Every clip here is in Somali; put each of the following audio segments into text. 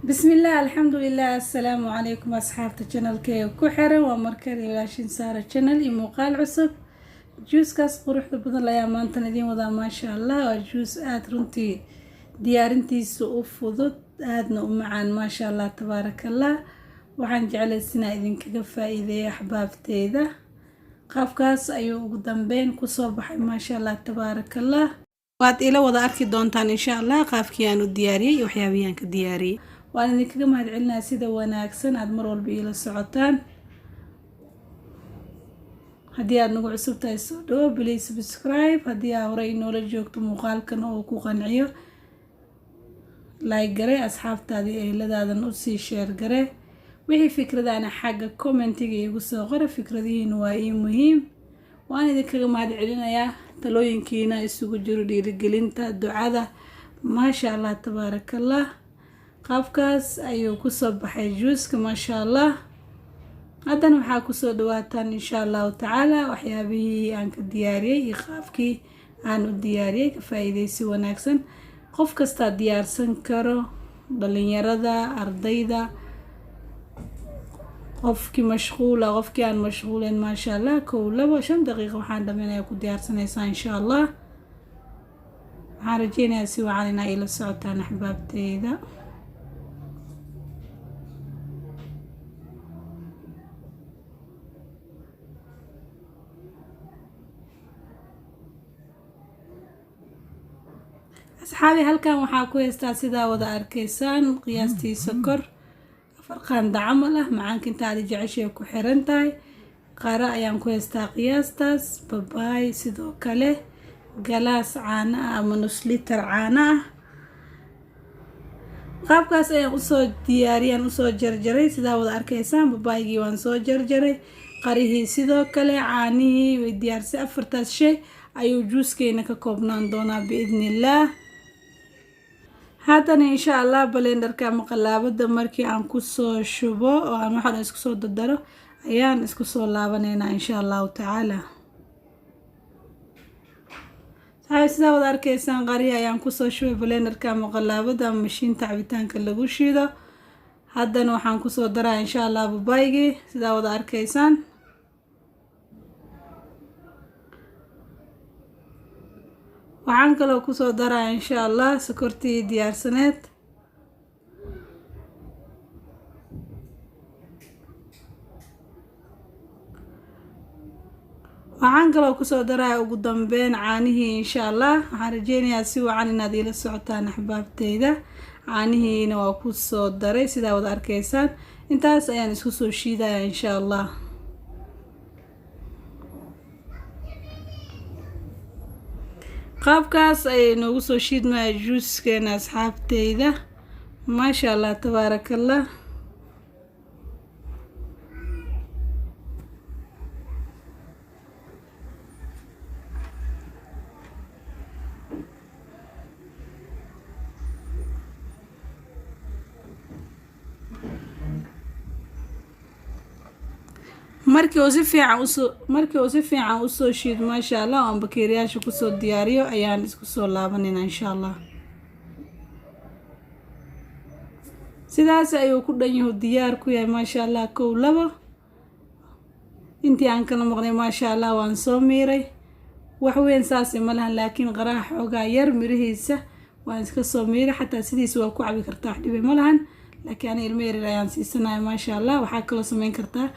Bismillaah, alxamdulilah, assalaamu calaykum asxaabta channelkeega ku xiran. Waa markale walaashin Saara Channel iyo muuqaal cusub. Juuskaas quruxda badan ayaa maantan idiin wadaa, maasha Allah. Waa juus aada runtii diyaarintiisa u fudud, aadna u macaan, maasha Allah, tabaarakallah. Waxaan jeclaysinaa idinkaga faa-iideeya axbaabteyda. Qaabkaas ayuu ugu dambeyn kusoo baxay, maasha Allah, tabaarakallah. Waad ila wada arki doontaan, insha Allah, qaabkii aan u diyaariyey iyo waxyaabihii aan ka diyaariyey. Waan idinkaga mahadcelinayaa sida wanaagsan aada mar walba iila socotaan. Haddii aada nagu cusub tahay, soo dhawo, please subscribe. Haddii aa horey inoola joogto, muuqaalkan oo ku qanciyo, like gare, asxaabtaadii eheladaadan usii share gare. Wixii fikradaana xagga commentiga iigu soo qora, fikradihiina waa ii muhiim. Waan idinkaga mahad celinayaa talooyinkiina isugu jiro dhiirigelinta, ducada, maasha Allah, tabaarakallah. Qaabkaas ayuu kusoo baxay juuska, maasha Allah. Haddana waxaa kusoo dhawaataan, insha Allahu tacaala, waxyaabihii aan ka diyaariyey iyo qaabkii aan u diyaariyey. Ka faa-iideysi wanaagsan. Qof kastaa diyaarsan karo, dhalinyarada, ardayda, qofkii mashquula, qofkii aan mashquuleyn, maasha Allah. Kow, labo, 5 daqiiqa waxaan dhameynaya ku diyaarsanaysaa, insha Allah. Waxaan rajeynayaa si wacan inaa ila socotaan, axbaabteyda. Asxaabi, halkan waxaa ku haystaa, sidaa wada arkaysaan, qiyaastii sokor 4 qaanda camal ah. Macaanka inta aad jeceshay ku xiran tahay. Qara ayaan ku haystaa qiyaastaas, babaay sidoo kale, galaas caano ah ama nus litar caano ah. Qaabkaas ayaan usoo diyaariyaan, usoo jarjaray, sidaa wada arkaysaan. Babaaygii waan soo jarjaray, qarihii sidoo kale, caanihii way diyaarsay. Afartaas shay ayuu juuskeena ka koobnaan doonaa, biidnillaah. Haddana, insha Allah, blenderka ama qalaabada markii aan kusoo shubo oo aan waxaan isku soo dardaro ayaan isku soo laabaneynaa, insha Allahu tacaala. Saxaabi, sidaa wada arkaysaan, qarihi ayaan kusoo shubay blenderka ama qalaabada ama mashiinta cabitaanka lagu shiido. Haddana waxaan kusoo daraa, insha Allah, babaygii, sidaa wada arkaysaan. Waxaan kaloo kusoo daraa, insha Allah, sokortii diyaarsaneed. Waxaan kaloo kusoo daraya ugu dambeyn caanihii, insha Allah. Waxaan rajeynayaa si wacan inaad iila socotaan, axbaabteyda. Caanihiina waa kusoo daray, sidaa wada arkaysaan. Intaas ayaan isku soo shiidaya, insha Allah. Qaabkaas ayay noogu soo shiidmaya juuskeena, asxaabteyda, maasha Allah, tabaarakallah. Markii uu si fiican usoo shiid, maasha Allah, oo aan bakeeriyaasha kusoo diyaariyo, ayaan isku soo laabanayna, insha Allah. Sidaas ayuu ku dhan yahu, diyaar ku yahay, maasha Allah. Kow, labo, intii aan kala maqnay, maasha Allah, waan soo miiray. Wax weyn saasi ma lahan, laakiin qaraha xoogaa yar mirihiisa waan iska soo miiray. Xataa sidiisa waa ku cabi kartaa, wax dhibay ma lahan, laakiin ani ilmo yaryar ayaan siisanaya, maasha Allah. Waxaa kaloo sameyn kartaa,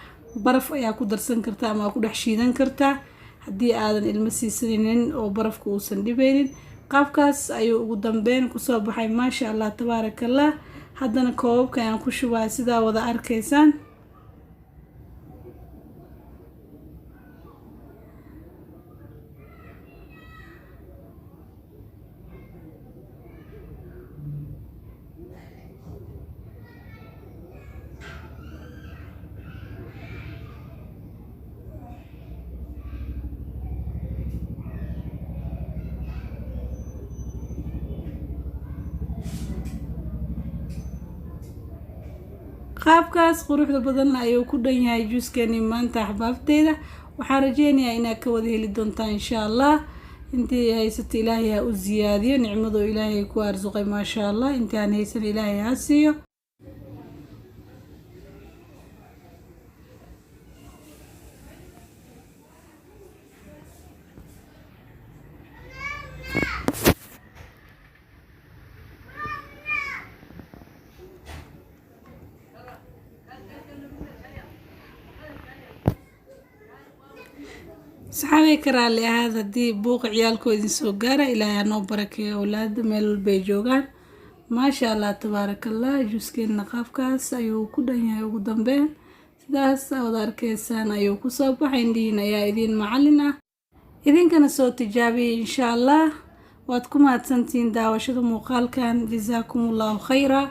baraf ayaa ku darsan kartaa ama waa ku dhex shiidan kartaa, haddii aadan ilmo siisanaynin oo barafka uusan dhibeynin. Qaabkaas ayuu ugu dambeyn kusoo baxay, maasha Allah, tabaarakallah. Haddana koobabka ayaan ku shubaya, sidaa wada arkaysaan. Qaabkaas quruxda badan ayuu ku dhan yahay juuskeeni maanta, axbaabteyda. Waxaan rajeynayaa inaad ka wada heli doontaan, insha Allah. Intii haysato Ilaahay ha u siyaadiyo nicmadoo Ilaahay ku arsuqay, maasha Allah. Intii aan haysan Ilaahay ha siiyo. Saxaabay, ka raalli ahaad haddii buuqa ciyaalkoo idin soo gaara. Ilaahay hanoo barakeeyo awlaada meel walbay joogaan. Maasha Allah, tabaarakallah. Juuskeenna qaabkaas ayuu ku dhan yahay. Ugu dambeyn sidaas wada arkeysaan ayuu kusoo baxay. Indhihiin ayaa idiin macallin ah, idinkana soo tijaabiyay insha Allah. Waad ku mahadsantihiin daawashada muuqaalkan. Jasaakum Allahu khayra.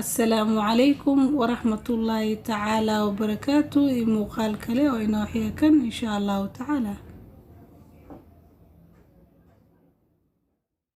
Assalaamu calaykum waraxmatullaahi tacaala wabarakaatu, iyo muuqaal kale oo inoo xiga kan insha Allahu tacaala.